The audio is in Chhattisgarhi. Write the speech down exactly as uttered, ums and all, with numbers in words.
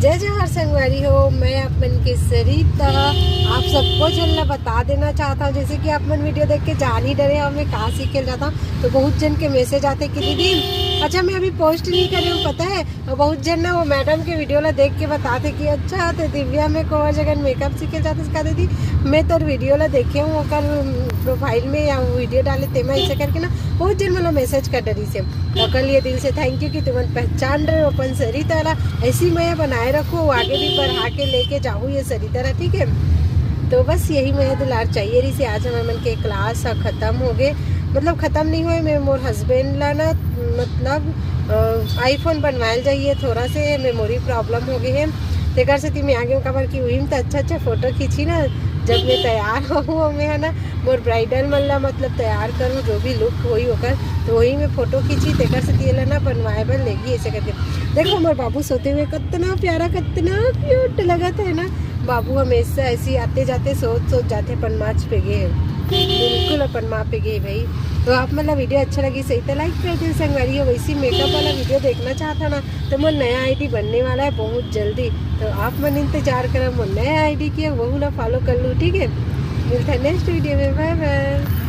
जय जोहार संगवारी हो, मैं आप मन के सरिता। आप सबको झन ला बता देना चाहत हंव, जइसे कि आप मन वीडियो देख के जान ही डरे हव मैं का सीखे ल जात हंव। तो बहुत झन के मैसेज आथे कि दीदी, अच्छा, मैं अभी पोस्ट नहीं करे हंव, पता है, अउ बहुत झन ना वो मैडम के वीडियो ला देख के बताथे कि अच्छा, तो दिव्या मेकओवर जगह मेकअप सीखे ल जाथे का दीदी। मैं तोर वीडियो ला देखे हंव ओकर प्रोफाइल में या वीडियो डाले तेमा, ऐसे करके ना बहुत झन मोला मैसेज कर डरिस हे। ओकर लिए दिल से थैंक यू कि तुमन पहचान रहे हो अपन सरिता ला। ऐसी मया बनाए रखो, आगे भी बढ़ा के लेके जाहू ये सरिता ला, ठीक है। तो बस यही मया दुलार चाहिए रहिस हे। आज हमर मन के क्लास ह खत्म हो गए, मतलब खत्म नहीं होए, मैं मोर हस्बैंड ला ना, मतलब आईफोन बनवाए ल जाइए, थोड़ा से मेमोरी प्रॉब्लम हो गई है, तेकर सेती मैं आ गई हूँ, काबर कि उही में तो अच्छा अच्छा फोटो खींची ना, जब मैं तैयार होहूँ, मैं है ना मोर ब्राइडल मन ला मतलब तैयार करूँ, जो भी लुक होई ओकर, तो वही में फोटो खींची, तेकर सेती एला ना बनवाए बर लेगी ऐसे करके। देखो मोर बाबू सोते हुए, कितना प्यारा, कितना क्यूट लगत है ना। बाबू हमेशा ऐसी आते जाते सोच सोच जाते अपन माँ पे गे है, बिल्कुल अपन माँ पे गे भाई। तो आप मन ला वीडियो अच्छा लगिस हे तो लाइक कर दियो संगवारी हो। वैसी मेकअप वाला वीडियो देखना चाहत हव ना, तो मोर नया आईडी बनने वाला है बहुत जल्दी, तो आप मन इंतजार करो मोर नया आईडी के, वहू ला फॉलो कर लू, ठीक है। मिलता है नेक्स्ट वीडियो में, बाय बाय।